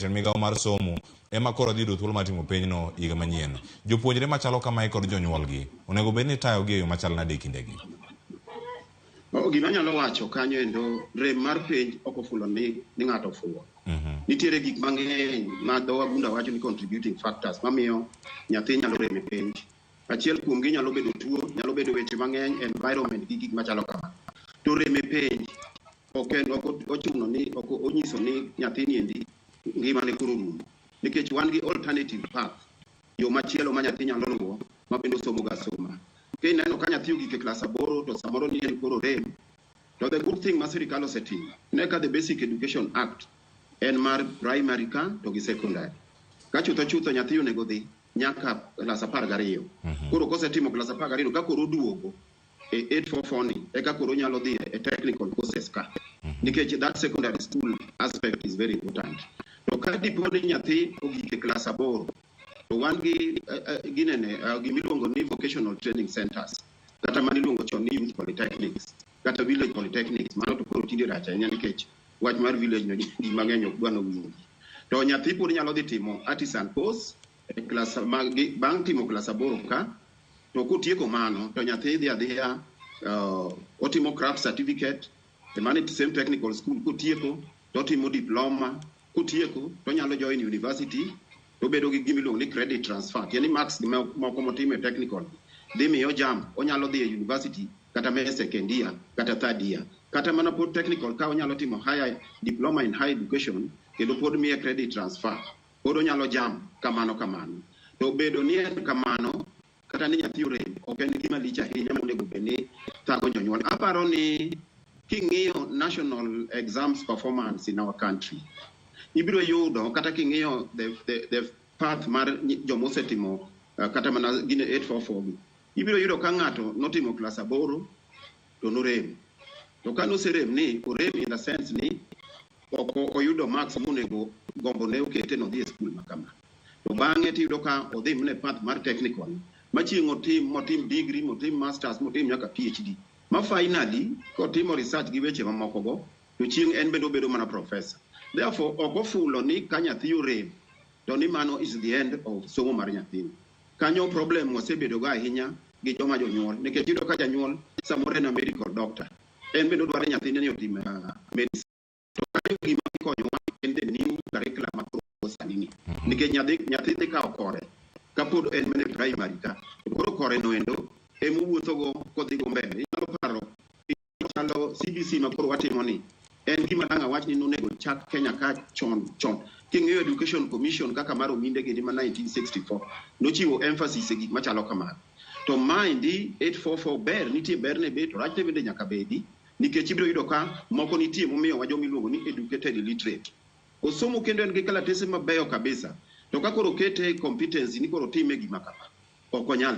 Jatend migawo mar somo ema koro dhi yudo thuolo mar timo penjno higa manyien. Jopuonjre machalo kamae kod jonyuolgi onego bed ni itayogi e yo machal nade e kindegi? Oh, gima anyalo wacho kanyo endo, rem mar penj ok ofulo ni ng'ato ofuwo. Nitiere gik mang'eny ma dho wagunda wacho ni contributing factors mamiyo nyathi nyalo rem e penj. Achiel kuomgi nyalo bedo tuo, nyalo bedo weche mang'eny, environment gi gik machalo kamano. To rem e penj ok en ok ochuno ni ok onyiso ni nyathini endi ngimane koro orumo. Nikech wan gi alternative path, yo machielo ma nyathi nyalo luwo ma bende osomo ga asoma. Kineno ka nyathi ogik e klas 8 to samoro ni en koro rem, to the good thing ma sirikal osetimo, ne ka the Basic Education Act en mar primary ka to gi secondary. Ka chutho chutho nyathi onego dhi nyaka klas 12. Koro kosetimo klas 12 ka koro oduogo e 844 ni eka koro onyalo dhi e technical courses ka. Nikech that secondary school aspect is very important. To ka dipo ni nyathi ogik e klas 8 to wan gi ginene gimiluongo ni vocational training centers kata mane iluongo chon ni youth polytechnics kata village polytechnics. Mano to koro tinde rach ahinya nikech wach mar village no ji mang'eny ok dwa nowinji. To nyathi pod nyalo dhi timo artisan course e klas mag bang' timo klas 8 ka to kotieko mano to nyathi dhi adhiya otimo craft certificate e mano same technical school. Kotieko to otimo diploma. Kotieko to onyalo join university to obedo gi gima iluongo ni credit transfer, tiende ni marks moko motimo e technical dhi miyo jump, onyalo dhi e university kata me second year kata third year. Kata mana pod technical ka onyalo timo higher diploma in higher education kendo pod miye credit transfer, pod onyalo jump kamano kamano. To bedo ni en kamano kata ni nyathi orem ok en gima lich ahinya monego bed ni thago jonyuol. Aparo ni king'iyo national exams performance in our country, ibiro yudo kata king'iyo the path mar joma osetimo kata mana gine 844 gi, ibiro yudo ka ng'ato notimo klas 8 to norem. To ka noserem ni orem in the sense ni ok oyudo marks monego gombo ne okete nodhi e skul ma kama. To bang'e tiyudo ka odhi mana e path mar technical ma chieng' otim motim degree, motim masters, motim nyaka PhD. Ma finally kotimo research gi weche mamoko go to chieng' en bende obedo mana professor. Therefore ok ofulo ni ka nyathi orem to ni mano is the end of somo mar nyathini. Kanyo problem wasebedo go ahinya gi joma jonyuol nikech iyudo ka janyuol samoro en a medical doctor, en bende odwaro ni nyathine ni otim medicine. To kanyo gima ikonyowa en the new curriculum ma koro sani ni. Nikech nyathi dhi kawo kore kapod en mana e primary ka. To koro kore no endo emowuotho go kodhi go mbele. Inyalo paro chalo CBC ma koro watimo ni en gima dang' awach ni nonego chak Kenya ka chon chon. King'iyo Education Commission kaka mar Ominde gini ma 1964 nochiwo emphasis e gik machalo kamano. To maendi 844 ber, nitie berne be to rachne bende nyaka bedi nikech ibiro yudo ka moko nitie momiyowa joma iluongo ni educated illiterate. Osomo kendo en gi kalatese mabeyo kabisa, to ka koro okete e competency ni koro otime gima kama, ok onyal.